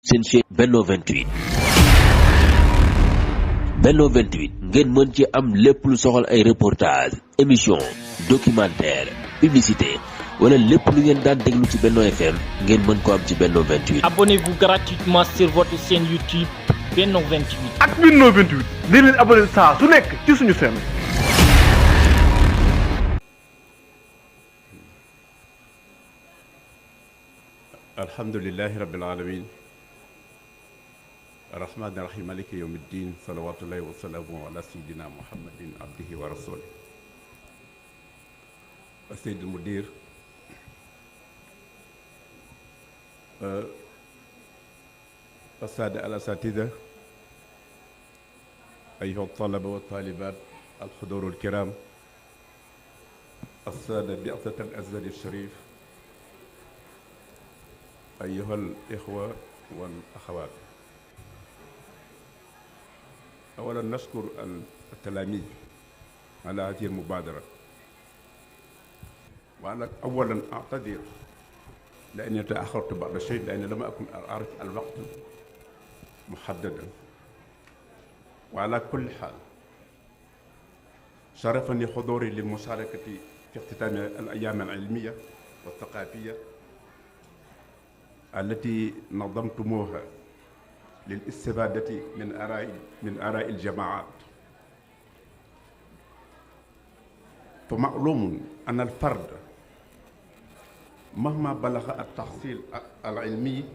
seen chaîne Benno 28 Benno 28 ngeen mën ci am lépp lu soxal ay reportage émission documentaire publicité wala lépp lu ngeen daan déglu ci Benno FM ngeen mën ko am ci Benno 28. Abonnez-vous gratuitement sur votre chaîne YouTube Benno 28. ak Benno 28 di leen abonné saa su nekk ci suñu chaîne. alhamdulillahi rabbil alamin arrahmani irrahim maliki yawmi ddin salawatullahi wa salaamu ala sayidina muhammadin abdihi wa rasulih السيد المدير السادة الأساتذة أيها الطلبة والطالبات الحضور الكرام السادة بعثة الأزهر الشريف أيها الإخوة والأخوات أولا نشكر التلاميذ على هذه المبادرة وأنا أولا أعتذر لأني تأخرت بعض الشيء لأني لم أكن أعرف الوقت محددا وعلى كل حال شرفني حضوري للمشاركة في اختتام الأيام العلمية والثقافية التي نظمتموها للاستفادة من آراء الجماعات. فمعلوم أن الفرد مهما بلغ التحصيل العلمي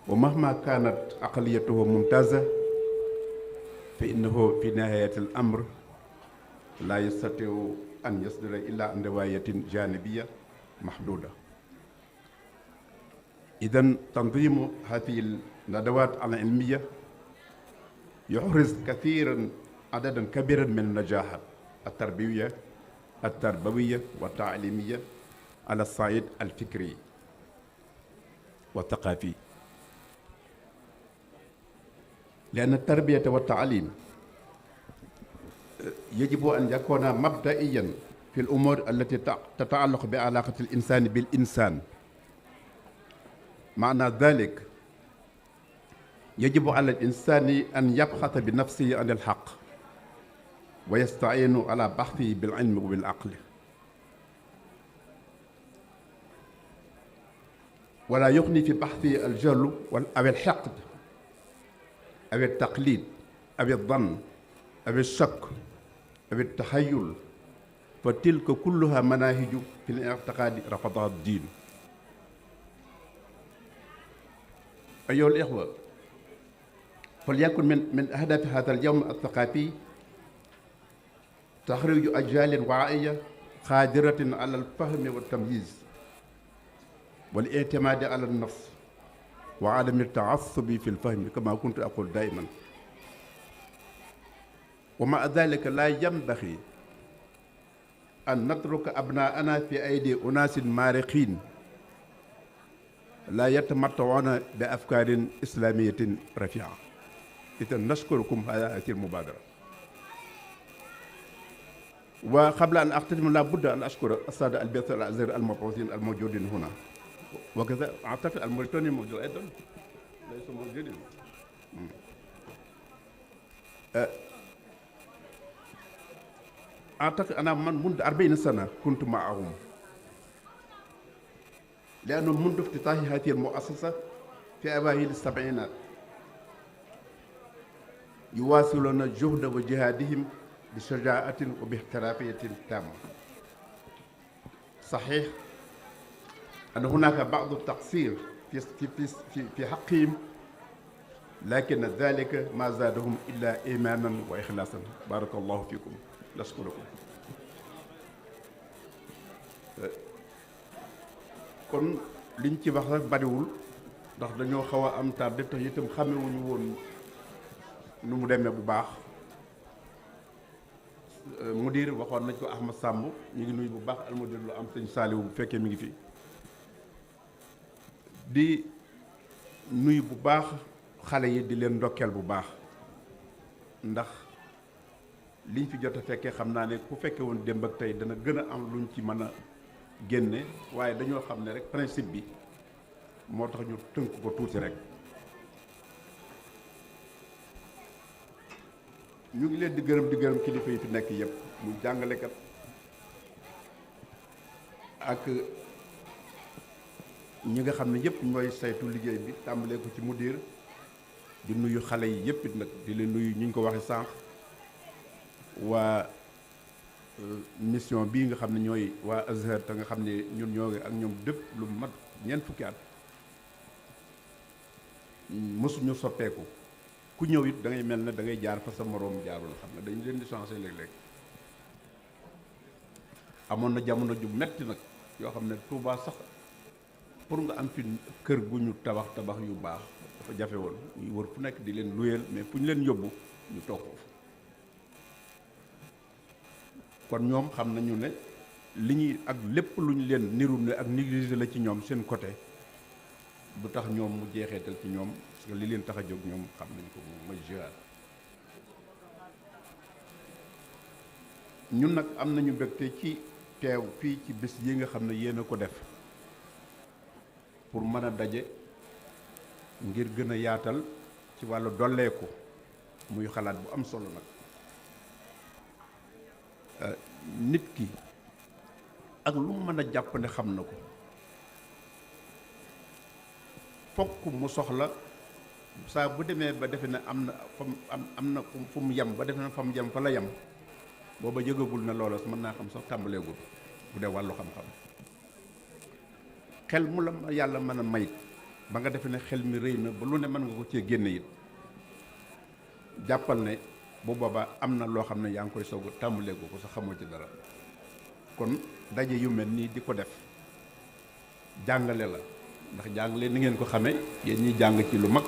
ومهما كانت عقليته ممتازة فإنه في نهاية الأمر لا يستطيع أن يصدر إلا عن رواية جانبية محدودة. إذن تنظيم هذه الندوات العلمية يحرز عددا كبيرا من النجاحات التربوية والتعليمية على الصعيد الفكري والثقافي، لأن التربية والتعليم يجب أن يكون مبدئيا في الأمور التي تتعلق بعلاقة الإنسان بالإنسان. معنى ذلك يجب على الإنسان أن يبحث بنفسه عن الحق ويستعين على بحثه بالعلم وبالعقل، ولا يغني في بحثه الجهل أو الحقد أو التقليد أو الظن أو الشك أو التخيل، فتلك كلها مناهج في الاعتقاد رفضها الدين. أيها الإخوة، فليكن من أهداف هذا اليوم الثقافي تخريج أجيال واعية قادرة على الفهم والتمييز والاعتماد على النص وعدم التعصب في الفهم كما كنت أقول دائما. ومع ذلك لا ينبغي أن نترك أبناءنا في أيدي أناس مارقين لا يتمتعون بأفكار إسلامية رفيعة. إذن نشكركم على هذه المبادرة. وقبل أن أختتم لابد أن أشكر السادة البعثة الأزهر المبعوثين الموجودين هنا، وكذا أعتقد الموريتاني موجود أيضا، ليسوا موجودين. أعتقد أنا منذ 40 سنة كنت معهم، لأنه منذ افتتاح هذه المؤسسة في أواخر السبعينات يواصلون جهد وجهادهم بشجاعة وباحترافية تامة. صحيح أن هناك بعض التقصير في حقهم، لكن ذلك ما زادهم إلا إيمانا وإخلاصا. بارك الله فيكم. نشكركم. kon liñ ci wax rek bariwul ndax dañoo xaw a am tardé te itam xamewuñu woon nu mu demee bu baax. mudir waxoon nañ ko Ahmad Samb, ñu ngi nuyu bu baax almudir lu am sëñ Saaliwu bu fekkee mi ngi fi, di nuyu bu baax xale yi di leen ndokkeel bu baax, ndax liñ fi jot a fekkee xam naa ne ku fekkee woon démb ak tey dana gën a am luñ ci mën a génne, waaye dañoo xam ne rek principe bi moo tax ñu tënk ko tuuti rek. ñu ngi leen di gërëm kilifa yi fi nekk yëpp muy jàngalekat ak ñi nga xam ne yëpp ñooy saytu liggéey bi tàmbalee ko ci mudir di nuyu xale yi yëpp it nag di leen nuyu ñu ko waxee sànq waa mission bii nga xam ne ñooy waa Azhar te nga xam ne ñun ñoo ak ñoom dëpp lu mat ñeent fukki at mësuñu soppeeku ku ñëw it da ngay mel ne da ngay jaar fa sa moroom jaarul xam nga dañu leen di changé léeg-léeg amoon na jamono ju metti nag yoo xam ne Touba sax pour nga am fi kër gu ñu tabax yu baax dafa jafe woon ñuy wër fu nekk di leen luyeel mais fu ñu leen yóbbu ñu toog foofu kon ñoom xam nañu ne li ñuy ak lépp lu ñu leen niru ne ak négligé la ci ñoom seen côté du tax ñoom mu jeexeetal ci ñoom parce que li leen tax a jóg ñoom xam nañ ko mooy jihaad ñun nag am nañu mbégte ci teew fii ci bés yi nga xam ne yéen a ko def pour mën a daje ngir gën a yaatal ci wàllu dolleeku muy xalaat bu am solo nag nit ki ak lu mu mën a jàpp ne xam na ko fokk mu soxla saa bu demee ba defe ne am na am na fu mu yem ba defe ne fa mu yem fa la yem booba yëgagul na loola mën naa xam sax tàmbaleegul bu dee wàllu xam-xam xel mu la yàlla mën a may ba nga defe ne xel mi rëy na ba lu ne mën nga ko cee génne it jàppal ne bu boobaa am na loo xam ne yaa ngi koy soog a tàmbaleegu ko sax xamoo ci dara kon daje yu mel nii di ko def jàngale la ndax jàngale ni ngeen ko xamee yéen ñiy jàng ci lu mag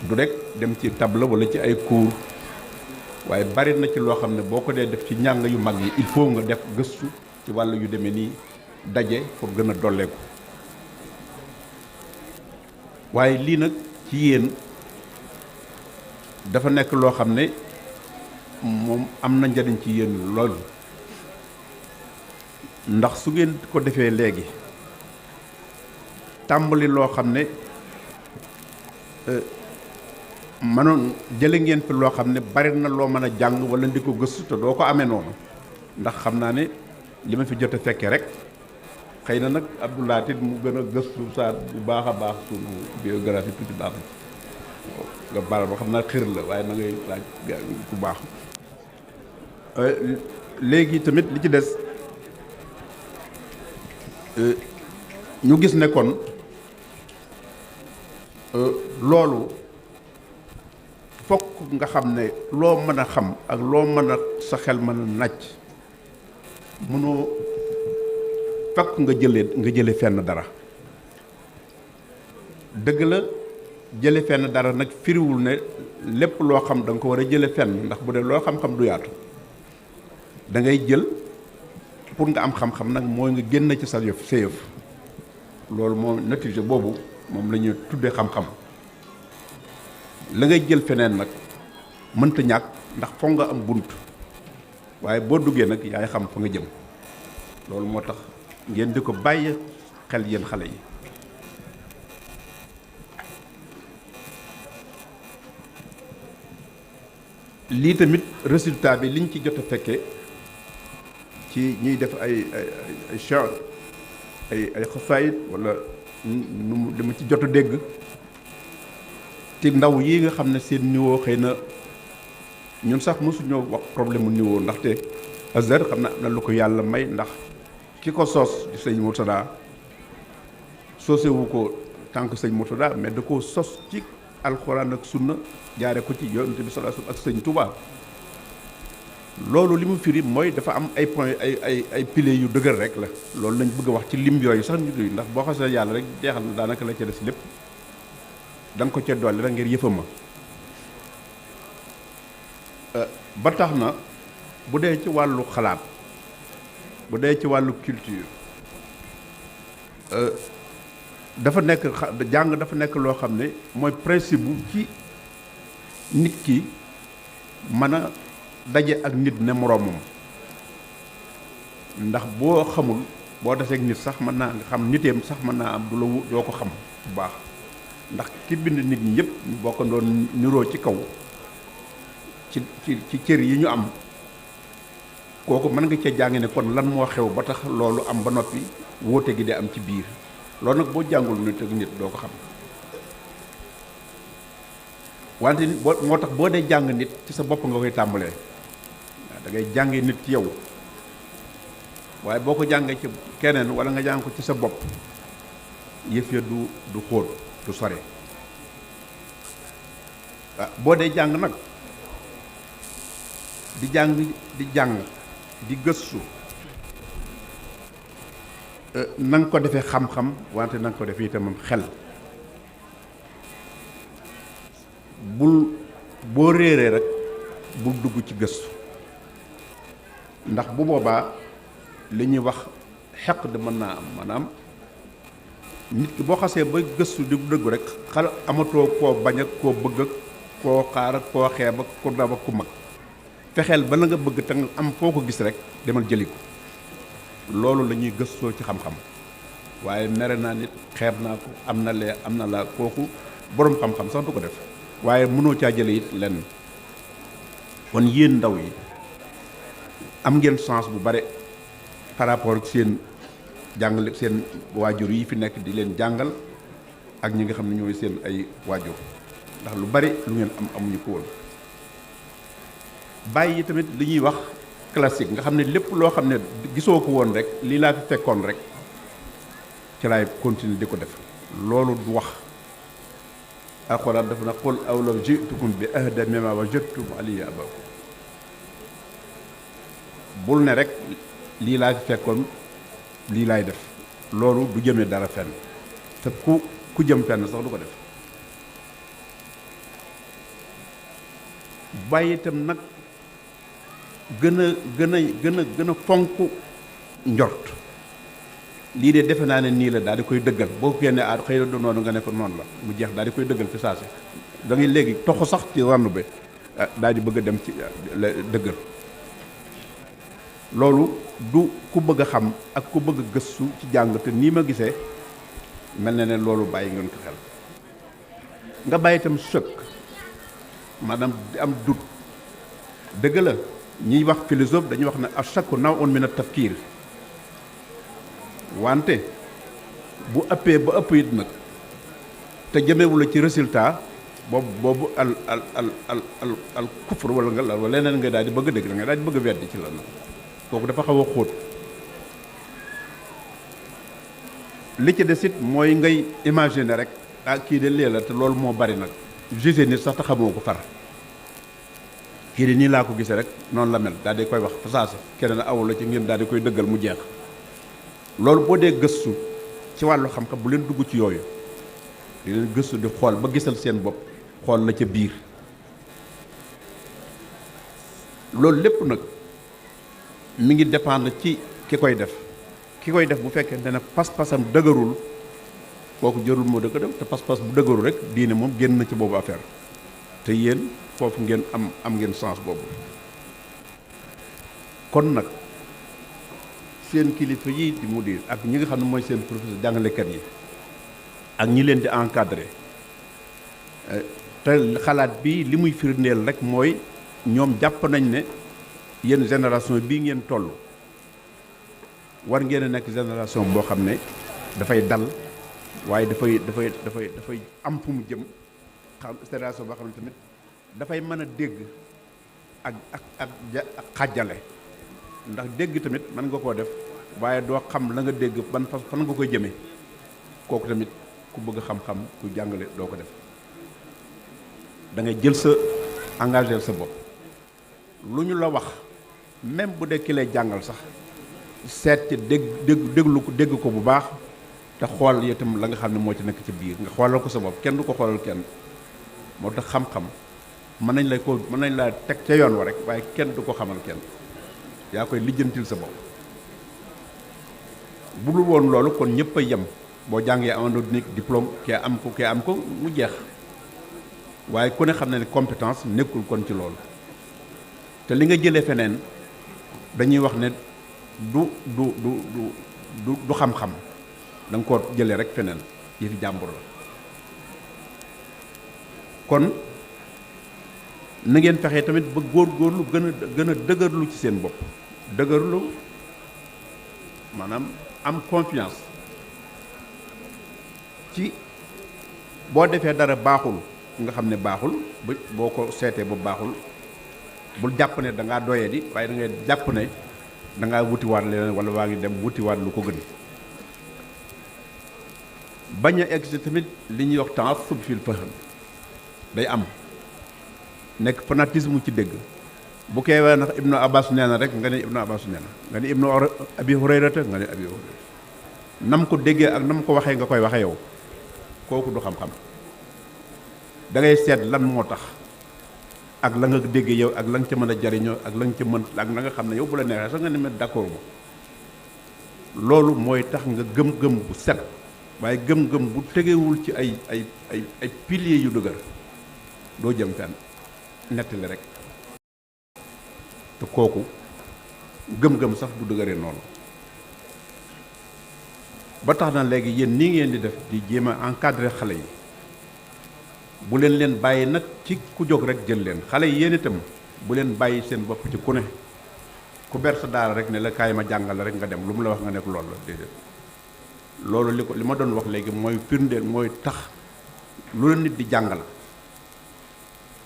du rek dem ci table wala ci ay cours waaye bari na ci loo xam ne boo ko dee def ci njàng yu mag yi il faut nga def gëstu ci wàll yu demee nii daje pour gën a dolleeku waaye lii nag ci yéen dafa nekk loo xam ne moom am na njariñ ci yéen lool ndax su ngeen ko defee léegi tàmbali loo xam ne mënoon jële ngeen fi loo xam ne bari na loo mën a jàng wala ndi ko gëstu te doo ko amee noonu ndax xam naa ne li ma fi jot a fekke rek xëy na nag Abdoulaye mu gën a gëstu saa bu baax a baax sunu biographie tuuti baax nga baral ba xam naa xër la waaye na ngay laaj bu baax léegi tamit li ci des ñu gis ne kon loolu fokk nga xam ne loo mën a xam ak loo mën a sa xel mën a nàcc mënoo fokk nga jële fenn dara dëgg la jële fenn dara nag firiwul ne lépp loo xam da nga ko war a jële fenn ndax bu dee loo xam-xam du yaatu da ngay jël pour nga am xam-xam nag mooy nga génn ci sa yëf loolu moom natiija boobu moom la ñuy tuddee xam-xam la ngay jël feneen nag mënta ñàkk ndax foog nga am bunt waaye boo duggee nag yaay xam fa nga jëm loolu moo tax ngeen di ko bàyyi xel yéen xale yi lii tamit résultat bi liñ ci jot a fekkee ci ñuy def ay chant ay xasaayit wala nu mu dama ci jot a dégg ci ndaw yi nga xam ne seen niveau xëy na ñun sax mosuñoo wax problème mu niveau ndaxte Azhar xam na am na lu ko yàlla may ndax ki ko sos di sëñ Murtada sosewu ko tànk sëñ Murtada mais da koo sos ci alxuraan ak sunna jaare ko ci yonent bi sallallahu alayhi wasallam ak sëñ Touba loolu li mu firi mooy dafa am ay point ay piliers yu dëgër rek la loolu lañ bëgg a wax ci lim yooyu sax ñu duy ndax boo xasee yàlla rek jeexal na daanaka la ca des lépp da nga ko ca dolli rek ngir yëfama ba tax na bu dee ci wàllu xalaat bu dee ci wàllu culture dafa nekk jàng dafa nekk loo xam ne mooy principe bu ci nit ki mën a daje ak nit ne moroomam ndax boo xamul boo deseeg nit sax mën naa nga xam niteem sax mën naa am du la doo ko xam bu baax ndax ki bind nit ñi yëpp ñu bokkandoo niroo ci kaw ci cër yi ñu am kooku mën nga cee jàng ne kon lan moo xew ba tax loolu am ba noppi wóote gi de am ci biir loolu nag boo jàngul nit ak nit doo ko xam wante moo tax boo dee jàng nit ci sa bopp nga koy tàmbalee waaw da ngay jàngee nit ci yow waaye boo ko jàngee ci keneen wala nga jàng ko ci sa bopp yëf ya du xóot du sore boo dee jàng nag di jàng di gëstu na nga ko defee xam-xam wante na nga ko defee itam xel boo réeree rek bul dugg ci gëstu ndax bu boobaa li ñuy wax xeq de mën naa am maanaam nit ki boo xasee ba gëstu di dëggu rek xal amatoo koo bañ ak koo bëgg ak koo xaar ak koo xeeb ak ku ndaw ak ku mag fexeel ba la nga bëgg te nga am foo ko gis rek demal jëli ko loolu la ñuy gëstoo ci xam-xam waaye mere naa nit xeeb naa ko am na lee am na laa kooku boroom xam-xam sax du ko def waaye mënoo caa jële it lenn kon yéen ndaw yi am ngeen chance bu bare par rapport ak seen jàngale seen waajur yi fi nekk di leen jàngal ak ñi nga xam ne ñooy seen ay waajur ndax lu bari lu ngeen am amuñu ko woon bàyyi tamit li ñuy wax classique nga xam ne lépp loo xam ne gisoo ko woon rek lii laa fi fekkoon rek ci laay continuer di ko def loolu du wax alxuraan dafa na qul aw law ji'tukum bi ahda mimma wajadtum alayhi abaakum bul ne rek lii laa fi fekkoon lii laay def loolu du jëmee dara fenn te ku jëm fenn sax du ko def bàyyi itam nag gën a fonk njort lii de defe naa ne nii la daal di koy dëggal boo génnee aar xëy na du noonu nga ne ko noonu la mu jeex daal di koy dëggal fi saasi da ngay léegi toxu sax ci randu bi daal di bëgg a dem ci dëggal loolu du ku bëgg a xam ak ku bëgg a gëstu ci jàng te nii ma gisee mel na ne loolu bàyyi ngeen ko xel nga bàyyi itam sëkk maanaam di am dut dëgg la ñiy wax philosophe dañuy wax ne ashakku naw'un min at-tafkiir wante bu ëppee ba ëpp it nag te jëmewu la ci résultat boobu al kufr wala nga wala leneen nga daal di bëgg a dégg da nga daal di bëgg a weddi ci la nag kooku dafa xaw a xóot li ci des it mooy ngay imaginer rek kii de lee la te loolu moo bari nag gisee nit sax te xamoo ko far kii de nii laa ko gisee rek noonu la mel daal di koy wax fa saasa keneen awul la ci ngeen daal di koy dëggal mu jeex loolu boo dee gëstu ci wàllu xam-xam bu leen dugg ci yooyu di leen gëstu di xool ba gisal seen bopp xool la ca biir loolu lépp nag mi ngi dépendre ci ki koy def bu fekkee ne pas-pasam dëgërul kooku jërul moo dëgg def te pas-pas bu dëgërul rek diine moom génn na ci boobu affaire te yéen foofu ngeen am ngeen chance boobu kon nag seen kilifa yi di mudir ak ñi nga xam ne mooy seen professeur jàngalekat yi ak ñi leen di encadrer te xalaat bi li muy firndeel rek mooy ñoom jàpp nañ ne yéen génération bii ngeen toll war ngeen a nekk génération boo xam ne dafay dal waaye dafay am fu mu jëm xam génération boo xam ne tamit dafay mën a dégg ak xàjjale ndax dégg tamit mën nga koo def waaye doo xam la nga dégg ban fan nga koy jëmee kooku tamit ku bëgg xam-xam ku jàngale doo ko def da ngay jël sa engagé sa bopp lu ñu la wax même bu dee ki lay jàngal sax seet ci dégg ko bu baax te xool itam la nga xam ne moo ci nekk ci biir nga xoolal ko sa bopp kenn du ko xoolal kenn moo tax xam-xam mën nañ laa teg ca yoon wa rek waaye kenn du ko xamal kenn yaa koy lijjantil sa bopp bu dul woon loolu kon ñëpp a yem boo jàngee amandoo diplôme kee am ko mu jeex waaye ku ne xam na ne compétence nekkul kon ci loolu te li nga jëlee feneen dañuy wax ne du du xam-xam da nga ko jëlee rek feneen yëfi jàmbur la kon na ngeen fexe tamit ba góorgóorlu gën a dëgërlu ci seen bopp dëgërlu maanaam am confiance ci boo defee dara baaxul nga xam ne baaxul boo ko seetee ba baaxul bul jàpp ne da ngaa doyee di waaye da ngay jàpp ne da ngaa wutiwaat leneen wala waa ngi dem wutiwaat lu ko gën bañ a egg si tamit li ñuy wax ta'assub fil fahm day am nekk fanatisme ci dégg bu koy waxee ndax Ibnu Abbas nee na rek nga ne Ibnu Abbas nee na nga ne Ibnu Abi Hurayrata nga ne Abi Hurayra nam ko déggee ak nam ko waxee nga koy waxee yow kooku du xam-xam da ngay seet lan moo tax ak la nga déggee yow ak la nga ca mën a jariñoo ak la nga ca mën ak la nga xam ne yow bu la neexee sax nga ne ma d'accord ma loolu mooy tax nga gëm-gëm bu set waaye gëm-gëm bu tegewul ci ay piliers yu dëgër doo jëm fenn nettali rek te kooku gëm-gëm sax bu dëgëree noonu ba tax na léegi yéen nii ngeen di def di jéem a encadrer xale yi bu leen bàyyi nag ci ku jóg rek jël leen xale yi yéen itam bu leen bàyyi seen bopp ci ku ne ku ber sa daara rek ne la kaay ma jàngal rek nga dem lu mu la wax nga nekk loolu la déedéet loolu li ma doon wax léegi mooy firndeel mooy tax lu la nit di jàngal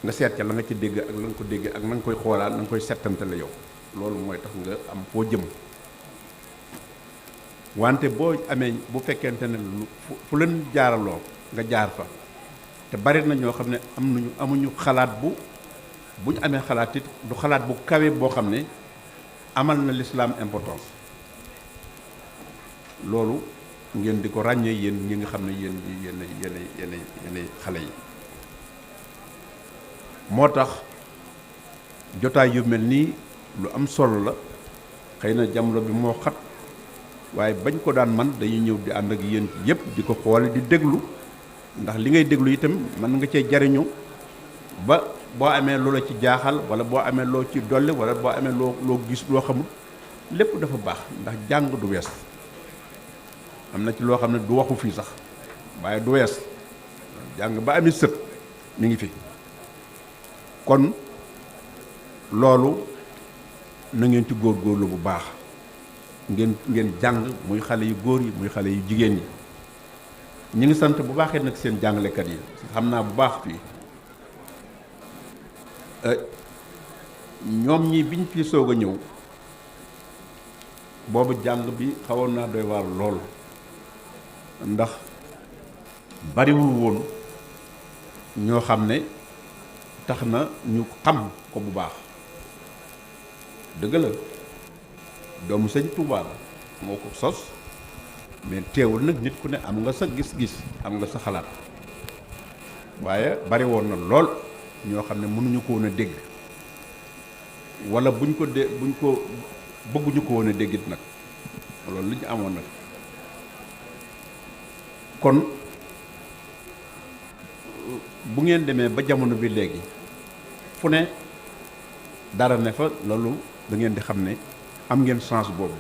nga seet ca la nga ci dégg ak la nga ko dégg ak na nga koy xoolaat na nga koy settantale yow loolu mooy tax nga am foo jëm wante boo amee bu fekkente ne fu leen jaaraloo nga jaar fa te bari na ñoo xam ne amuñu xalaat bu ñu amee xalaat it du xalaat bu kawe boo xam ne amal na l'islam importance loolu ngeen di ko ràññee yéen ñi nga xam ne yéen xale yi moo tax jotaay yu mel nii lu am solo la xëy na jamono bi moo xat waaye bañ ko daan man dañuy ñëw di ànd ak yéen yépp di ko xoole di déglu ndax li ngay déglu itam mën nga cee jariñu ba boo amee loola ci jaaxal wala boo amee loo ci dolli wala boo amee loo gis loo xamul lépp dafa baax ndax jàng du wees am na ci loo xam ne du waxu fii sax waaye du wees jàng ba ami sët mi ngi fi kon loolu na ngeen ci góorgóorlu bu baax ngeen jàng muy xale yu góor yi muy xale yu jigéen yi ñu ngi sant bu baaxee nag seen jàngalekat yi xam naa bu baax fii ñoom ñi biñ fi soog a ñëw boobu jàng bi xawoon naa doy waar lool ndax bariwul woon ñoo xam ne tax na ñu xam ko bu baax dëgg la doomu sëñ Tuubaa la moo ko sos mais teewul nag nit ku ne am nga sa gis-gis am nga sa xalaat waaye bari woon na lool ñoo xam ne mënuñu ko woon a dégg wala buñ ko bëgguñu ko woon a déggit nag loolu li ñu amoon nag kon bu ngeen demee ba jamono bi léegi fu ne dara ne fa loolu da ngeen di xam ne am ngeen chance boobu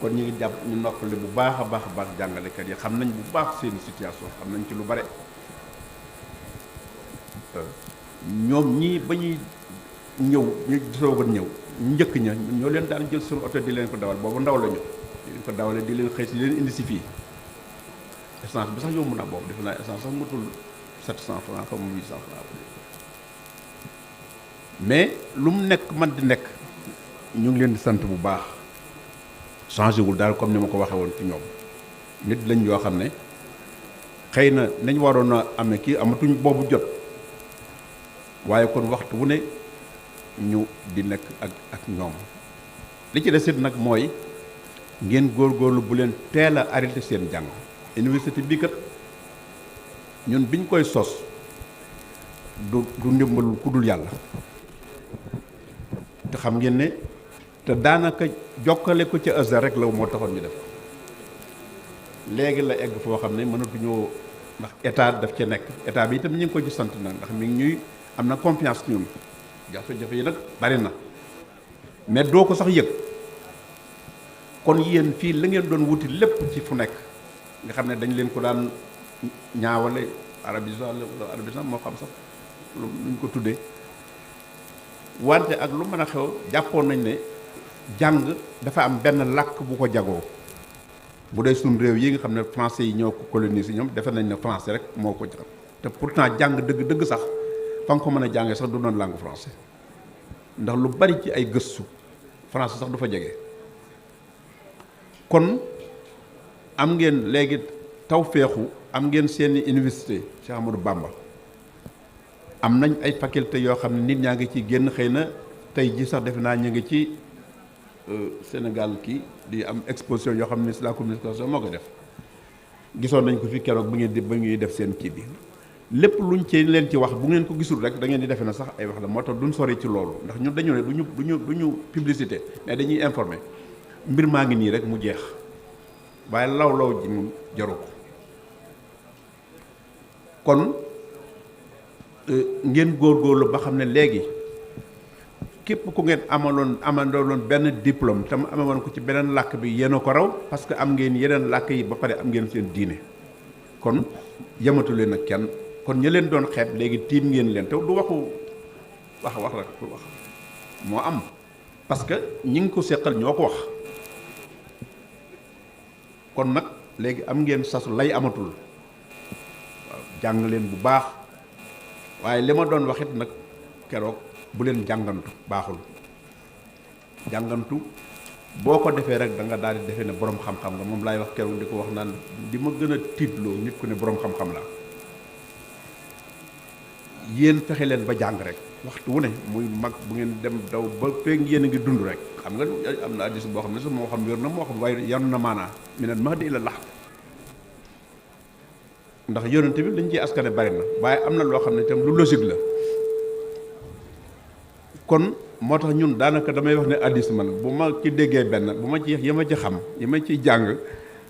kon ñu ngi jàpp ñu noppale bu baax a baax jàngalekat yi xam nañ bu baax seeni situation xam nañ ci lu bare ñoom ñii ba ñuy ñëw ñu soog a ñëw njëkk ña ñoo leen daan jël suñu oto di leen ko dawal boobu ndaw la ñu di leen ko dawale di leen xëy si di leen indi si fii essence bi sax yomb na boobu defe naa essence sax matul 700 francs comme 800 francs mais lu mu nekk man di nekk ñu ngi leen di sant bu baax changé wul daal comme ni ma ko waxee woon ci ñoom nit lañ yoo xam ne xëy na nañ waroon a amee kii amatuñ boobu jot waaye kon waxtu wu ne ñu di nekk ak ñoom li ci desit nag mooy ngeen góorgóorlu bu leen teel a arrêté seen jàng université bii kat ñun biñ koy sos du ndimbalul ku dul yàlla te xam ngeen ne te daanaka jokkale ko ca Azhar rek la moo taxoon ñu def ko léegi la egg foo xam ne mënatuñoo ndax état daf ca nekk état bi itam ñu ngi ko ci sant nag ndax mi ngi ñuy am na confiance ñun jafe-jafe yi nag bari na mais doo ko sax yëg kon yéen fii la ngeen doon wuti lépp ci fu nekk nga xam ne dañ leen ko daan ñaawale arabisant moo xam sax luñ ko tuddee wante ak lu mën a xew jàppoon nañ ne jàng dafa am benn làkk bu ko jagoo bu dee suñu réew yi nga xam ne français yi ñoo ko colonisé ñoom defe nañ ne français rek moo ko jagal te pourtant jàng dëgg sax fa nga ko mën a jàngee sax du doon langue français ndax lu bari ci ay gëstu français sax du fa jege kon am ngeen léegi tawféexu am ngeen seeni université Cheikh Amadou Bamba am nañ ay faculté yoo xam ne nit ñaa ngi ci génn xëy na tey ji sax defe naa ñu ngi ci Sénégal kii di am exposition yoo xam ne la communication moo ko def gisoon nañ ko fi keroog ba ñuy def seen kii bi lépp luñ ci leen ci wax bu ngeen ko gisul rek da ngeen di defe na sax ay wax la moo tax duñ sori ci loolu ndax ñun dañu ne duñu publicité mais dañuy informer mbir maa ngi nii rek mu jeex waaye law ji mu jaru ko kon ngeen góorgóorlu ba xam ne léegi képp ku ngeen amaloon benn diplôme te mu amewoon ko ci beneen làkk bi yéen a ko raw parce que am ngeen yeneen làkk yi ba pare am ngeen seen diine kon yamatu leen ak kenn kon ña leen doon xeeb léegi tiim ngeen leen te du wax rek pour wax moo am parce que ñi ngi ko seqal ñoo ko wax kon nag léegi am ngeen sasu lay amatul waaw jàng leen bu baax waaye li ma doon waxit nag keroog bu leen jàngantu baaxul jàngantu boo ko defee rek da nga daal di defee ne borom xam-xam la moom laay wax keroog di ko wax naan di ma gën a tiitloo nit ku ne borom xam-xam la yéen fexe leen ba jàng rek waxtu wu ne muy mag bu ngeen dem daw ba feeg yéen a ngi dund rek xam nga am na hadiis boo xam ne sax moo xam wér na moo xam waaye yanu na maanaa minal mahdi ila lahd ndax yonente bi dañ ciy askane bari na waaye am na loo xam ne itam lu logique la kon moo tax ñun daanaka damay wax ne hadiis man bu ma ci déggee benn bu ma ci yi ma ci xam yi ma ciy jàng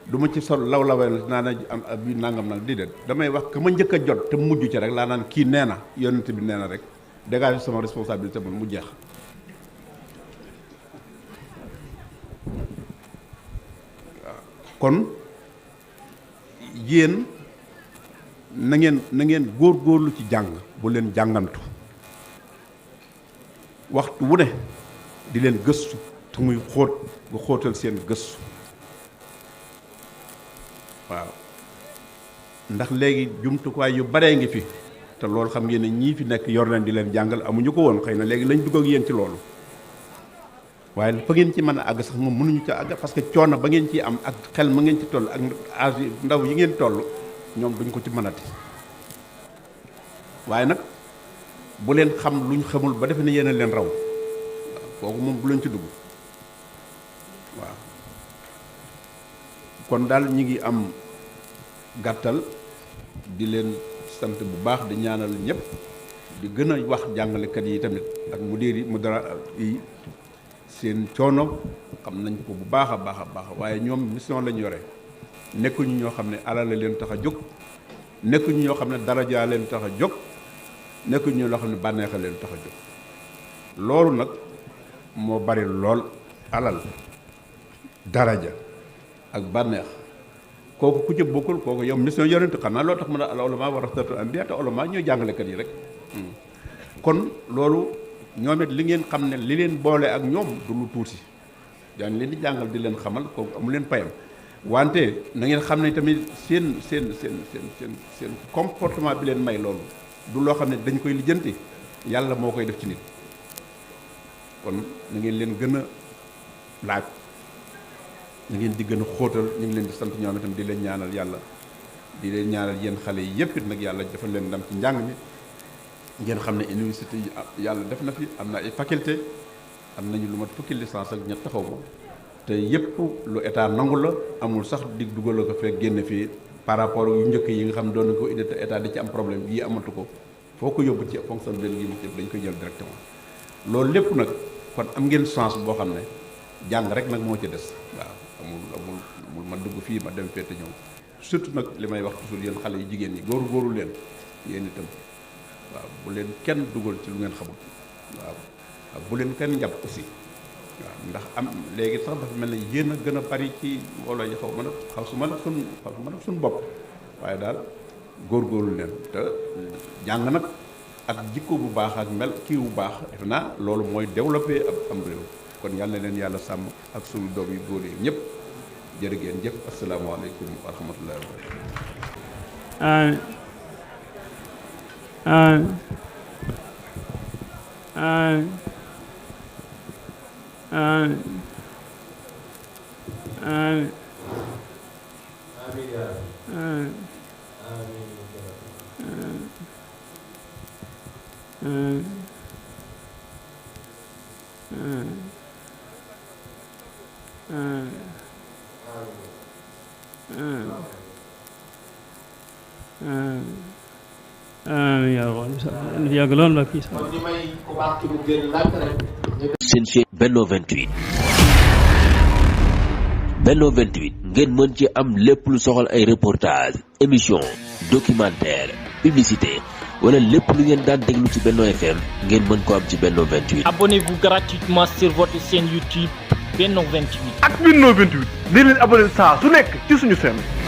du ma ci sol lawlawel naa na am bi nangam nag di déet damay wax ka ma njëkk a jot te mujj ci rek laa naan kii nee na yonente bi nee na rek dégage sama responsabilité man mu jeex waaw kon yéen na ngeen góorgóorlu ci jàng bu leen jàngantu waxtu wu ne di leen gëstu te muy xóot nga xóotal seen gëstu waaw ndax léegi jumtukaay yu baree ngi fi te loolu xam ngeen ne ñii fi nekk yor leen di leen jàngal amuñu ko woon xëy na léegi lañ dugg ak yéen ci loolu waaye fa ngeen ci mën a àgg sax moom mënuñu ca àgg parce que coono ba ngeen ciy am ak xel ma ngeen ci toll ak âge ndaw yi ngeen toll ñoom duñ ko ci mënati waaye nag bu leen xam luñ xamul ba defe ne yéen a leen raw waaw kooku moom bu leen ci dugg waaw kon daal ñi ngi am gàttal di leen sant bu baax di ñaanal ñëpp di gën a wax jàngalekat yi tamit ak mudara yi seen coono xam nañ ko bu baax a baax waaye ñoom mission lañ yore nekkuñu ñoo xam ne alal la leen tax a jóg nekkuñu ñoo xam ne daraja leen tax a jóg nekkuñu loo xam ne bànneexa leen tax a jóg loolu nag moo bari lool alal daraja ak bànneex kooku ku ci bokkul kooku yow mission yonent xanaa loolu tax mën a al ulama warasatul anbiya te ulama ñooy jàngalekat yi rek kon loolu ñoom it li ngeen xam ne li leen boole ak ñoom du lu tuuti yaa ngi leen di jàngal di leen xamal kooku amu leen payam wante na ngeen xam ne tamit seen comportement bi leen may loolu du loo xam ne dañ koy lijjanti yàlla moo koy def ci nit kon na ngeen leen gën a laaj na ngeen di gën a xóotal ñu ngi leen di sant ñoom itam di leen ñaanal yàlla di leen ñaanal yéen xale yi yëpp it nag yàlla defal leen ndam ci njàng mi ngeen xam ne université yi yàlla def na fi am na ay faculté am nañu lu mat fukki licence ak ñett taxaw ko te yëpp lu état nangu la amul sax di dugal ko fekk génn fii par rapport yu njëkk yi nga xam ne doon na ko indi te état di ci am problème yii amatu ko foo ko yóbbu ci fonction de l'unité dañ koy jël directement loolu lépp nag kon am ngeen chance boo xam ne jàng rek nag moo ci des waaw amul ma dugg fii ma dem fete ñëw surtout nag li may wax toujours yéen xale yu jigéen ñi góoru leen yéen itam waaw bu leen kenn dugal ci lu ngeen xamul waaw bu leen kenn njàpp aussi waaw ndax am léegi sax dafa mel ne yéen a gën a bari ci mbooloo yi xaw ma nag suñu bopp waaye daal góorgóorlu leen te jàng nag ak jikko bu baax ak mel kii bu baax def naa loolu mooy développé ab am réew kon yàlla na leen yàlla sàmm ak suñu doom yu góor yi ñëpp jërë ngeen jëf asalaamaaleykum wa rahmatullahi wa barakatuh. seen chaîne Benno 28 Benno 28 ngeen mën ci am lépp lu soxal ay reportage émission documentaire publicité wala lépp lu ngeen daan déglu ci Benno FM ngeen mën ko am ci Benno 28. Abonnez-vous gratuitement sur votre chaîne YouTube Benno 28. ak Benno 28 di leen abonné saa su nekk ci suñu chaîne.